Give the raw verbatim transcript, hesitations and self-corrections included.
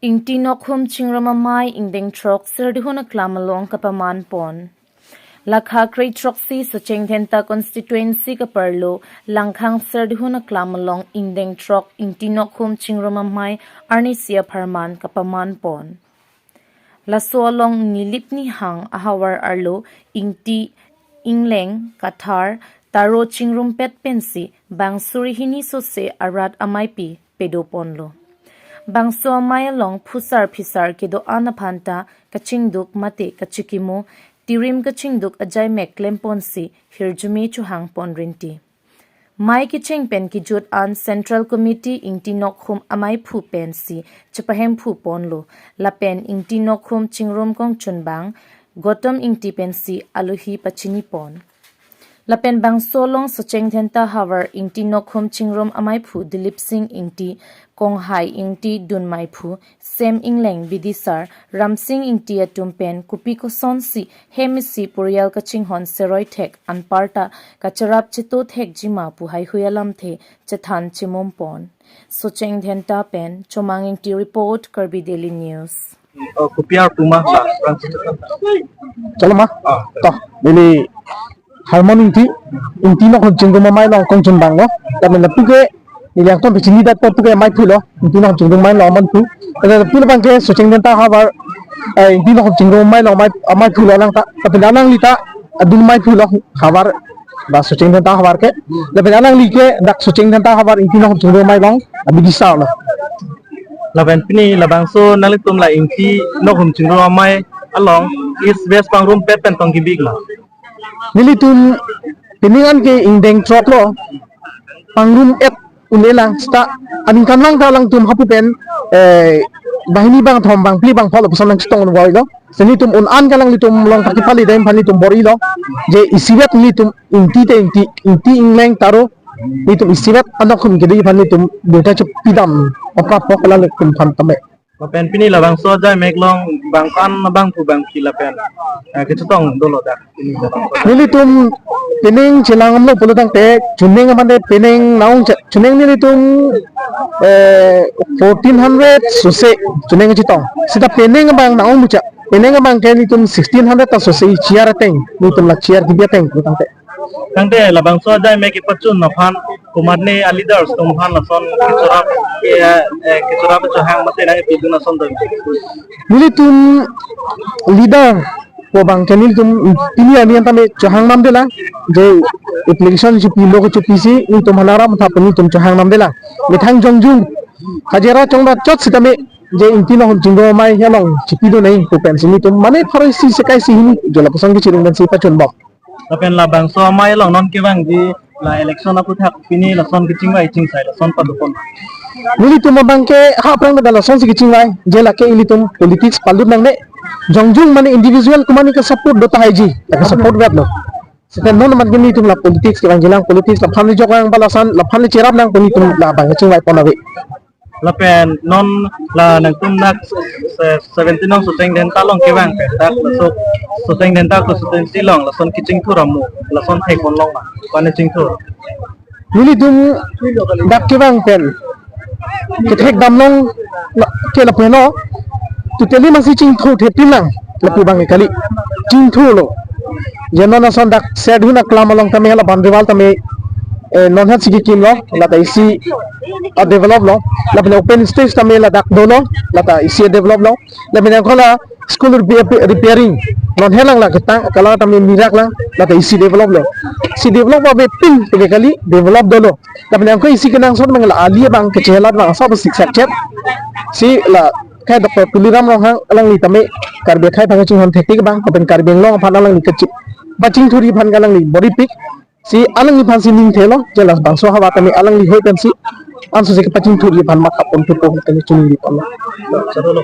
Ingti Nokhum Chingrum Amei ingdeng throk Serdihun aklam along kapaman pon. Lakha krei throksi Socheng Dhenta constituency kaparlo Langkhang Serdihun aklam along ingdeng throk Ingti Nokhum Chingrum Amei arnisi apharman kapaman pon. Laso along Nilip Nihang ahavar arlo ingti, ingleng, kathar, taro chingrumpet pensi bang suri hini sose arat ameipi pedo ponlo. Bangso amei along phusar phisar kedo-an aphanta kachingduk mate kachikimo, tirim kachingduk ajaimek klem ponsi hirjume chohang pon rinti. Mei kecheng pen kejut an Central Committee Ingti Nokhum ameiphu pensi chepahemphu ponlo, lapen Ingti Nokhum Chingrum kongchunbang Gotom Ingti pensi alohi pachini pon. Lapen bangso along Socheng Dhenta havar Ingti Nokhum Chingrum ameiphu Dilip Sing Ingti, Konghai Ingti dunmeiphu, Sem Ingleng Bidisar, Ramsing Ingti atum pen kopi kosonsi hem isi porial kachinghon seroi thek anparta kacherap cheto thekjima pu haihui alamthe chethan chemum pon. Socheng Dhenta pen Chomang Ingti report, Karbi Daily News. Oh, kopi arpu ma, la, Ramsing. Chalo ma? Ah. To, neli Harmon Ingti, Ingti Nokhum Chingrum amei along kongchunbang lo. Tapi lapu ke, neli angton pachini dat po pu ke ameiphu lo, Ingti Nokhum Chingrum amei along ameiphu. Tapi lapu abang ke Socheng Dhenta havar, eh, Ingti Nokhum Chingrum amei along amei, ameiphu lo nang ta. Tapi alangli ta adun ameiphu lo havar, ba Socheng Dhenta havar ke. Tapi alangli ke dak Socheng Dhenta havar Ingti Nokhum Chingrum amei along abidisar lo. Lapen pini labangso nanglitum la Ingti Nokhum Chingrum amei along East West pangrumpet pen tong kibik ma? Nelitum pining an ke ingdeng throk lo, pangrum-et un-e lang, seta aningkan lang ta alangtum hapu pen, eh, banghini bangthom bangphli bangpho lapuson nangchetong un-e lo. Seta nelitum un-an ke alanglitum along ta kepali dam aphan nelitum bor-ilo. Je isivet nelitum ingti te ingti, ingti ingleng taro, nelitum isivet anokhum kedi aphan nelitum dingta chepidam apap po alanglitum aphan tame. Lapen pini labangso ajaimek along bang ko-an bangphu bangphi lapen, eh, kechetong dolo dak pini labangso. Nelitum pining chelang amlo pulo tangte chuning amande pining naung che-, chuning nelitum, eh, fourteen hundred sose chuning chetong. Seta pining abang naung mucha. Pining abang ke nelitum sixteen hundred ta sose chair ateng. Nelitum la chair kebi ateng pulo tangte. Tangte labangso ajaimek kepachun aphan komatne a-leaders atum aphan lason kechorap, eh, eh, kechorap chohang mate nangpidun ason do? Nelitum leader pu abang ke nelitum pini arni an tame chohang namde lang, je application si pilo kecho pisi nelitum halaram tha pu nelitum chohang namde lang. Methang jongjung hajira chongda chot sitame je Ingti Nokhum Chingrum amei along chepidun nangji pu pensi nelitum mane pharo isi sekai isi hini jo lapuson kechirung pensi pachun bom. Lapen labangso amei along non kevangji la election aphuthak pini lason kechingvai chingsai lason padopon. Nelitum abang ke ha aphrang da lasonsi kechingvai, je lake ilitum politics palut nangne. Jongjung mane individual komatne ke support do tahai ji, ta ke support vet lo. Seta non amat ke nelitum la politics kevangji lang, politics laphan le jok lang ba lason, laphan le cherap lang pu nelitum labang kechingvai pon ave. Lapen non la nangtum dak se-, seventeen nong Socheng Dhenta along kevang pen dak laso Socheng Dhenta constituency along lason kechingthur amu lason thekpon long ma, pane chingthur? Nelitum dak kevang pen kethek dam long la, ke lapu heno, totally masi chingthur thepin lang lapu abang ke kali, chingthur lo. Je non ason dak Serdihun aklam along tame la boundary wall tame, eh, non hat si kekim lo, lata isi a-develop lo, lapen open stage tame ladak dolo, lata isi a-develop lo, lapen angkol a-school repair, repairing, non helang la ketang, kala tame mirak lang, lata isi develop lo. Si develop avepin pu ke kali, develop dolo. Lapen angkol isi kenangsot abang la ali abang kechelat abang asap sik sak chet. Si la kai Doctor Tuliram Ronghang alangli tame Karbi akhei aphan kachinghon thektik abang, lapen Karbi Anglong aphan alangli kachip pachingthurji aphan alangli bor-ipik. Si alangliphan si ning thelo, je labangso havar tame alangli hoi pensi anso si kepachingthurji aphan matha pon thupo tame chuningri pon lo. Chalo lo.